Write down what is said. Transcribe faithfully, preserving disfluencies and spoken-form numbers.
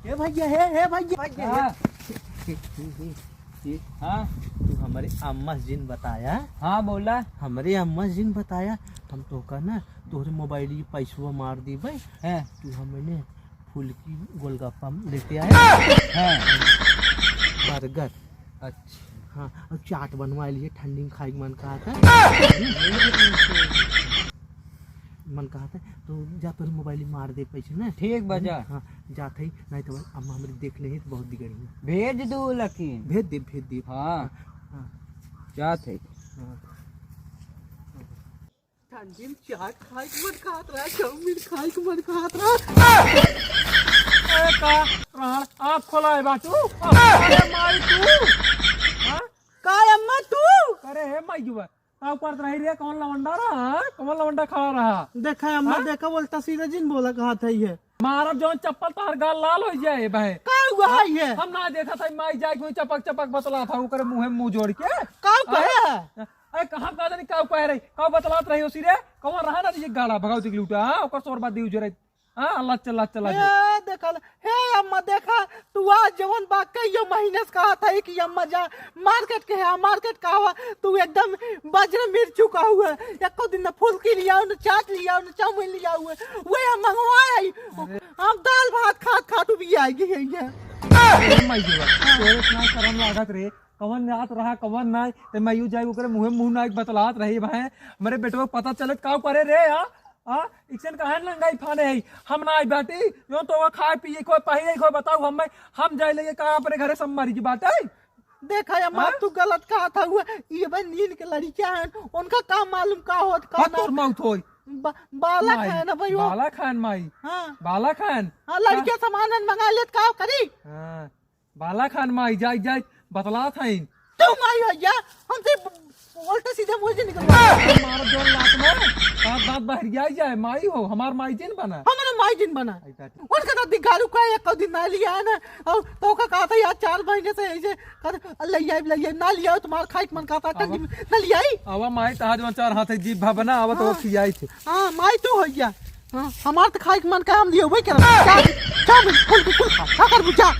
हे भैया, हे, हे भैया, भैया, हाँ। हे। हे, हे, हे, हे। हाँ। तू हमरे अम्मा जिन बताया। हाँ, बोला। हमरे अम्मा जिन बताया, हम तोहका ना, तोहरे मोबाइल की पैसवा मार दी भाई। हाँ। तू हमने फुल्की गोलगप्पा लेते आए। हाँ। बर्गर। अच्छा। हाँ, और चाट बनवा लिए, ठंडी में खाए के मन कहा था। मन कहा था, तो जा तोर मोबाइल मार दे पैसे ना। ठीक बा, जा। हाँ, जात है, नहीं तो अम्मा हमरे देख ले तो बहुत बिगड़ी है। भेज दो लेकिन। भेज दे, भेज दे। हाँ। हाँ। जात है। हाँ। ठंडी में चाट खाए के मन खात रहा, चाउमीन खाए के मन खात रहा। ए, का प्राण आप खोला है बाटू? अरे माई तू। हाँ? का अम्मा तू? अरे हे माई जुआ, का करत रही रे? कौन लवंडा रहा? कौन लवंडा खड़ा रहा? देखा अम्मा, हाँ? देखा बोलता सीधा जिन बोला कहा था ये। मारब जौन चप्पल तोहर गाल लाल हो जाए बहे। का हुआ हाँ? है ये? हम ना देखा था माई जाए कोई चपक चपक बतला था ओकरे मुंह मुंह जोड़ के। का हाँ? कहे है? अरे कहाँ का जानी का कह रही, का बतलात रही उसी रे, कौन रहा ना जी गाड़ा भगवती की लूटा, हाँ, ओकर शोर बात दी उजरे। हाँ, अल्लाह चला, चला जी। ए, देखल, हे अम्मा देखा, तू आज जवन बा कहियो महीने से कहा था कि अम्मा जा मार्केट के है, मार्केट का हुआ, तू एकदम बजर मिर्चू का हुआ, एको दिन न फुल्की लिया, न चाट लिया, न चाउमीन लिया हुआ, वही हम मंगवाए आई। अरे। हम दाल भात खात खात भी आई गई है। अरे माई जी, तोरे इतना शर्म लागत रे, कवन जात रहा, कवन नाय, ते मैं यू जाई ओकरे मुंहे मुंह नाय बतलात रही भाई। हमरे बेटवा पता चलत का करे रे, आ? आ? इक्सन काहे लंगाई फाने है? हम ना आई बाटी, यो तो वो खाए पिए को पहिले को बताऊ हम, हम जाए लगे कहाँ अपने घरे सब मरी की बात है? देखा या माँ, हाँ? तू गलत कहा था हुआ, ये भाई नींद के लड़कियां हैं, उनका का मालूम का होत का हाँ, ना। तोर मौत होई। बा-, बालक माई, है ना भाई वो। बालक हन माई। हाँ। बालक हन। हाँ, लड़कियां हाँ। सामान मंगा लेत का करी? हाँ। बाला खान माई जाई जाई बतलात हईन। तू माई हो जा, हमसे ब-, उल्टे सीधे मुंह से निकल। मारब जोर लात में, बात बात बहरिया जाए, माई हो, हमार माई जिन बना। हमारा माई जिन बना। आई बात। उनका तो दिगारू का एक दिन ना लिया है ना, और तो का कहा था यार चार महीने से ऐसे कर, ले आई, ले आई, ना लिया हो, तुम्हारा खाई के मन कहा था, आवा। ना लिया आई। आवा माई, तहार जो चार हाथ है, जीभ भा बना, आवा तो हाँ। खियाई थे। हाँ, माई तू हो जा। हाँ, हमार तो खाई के मन का हम लियो वही करब। चाउमीन, चाउमीन, फुल्की, फुल्का, का करबू, जा।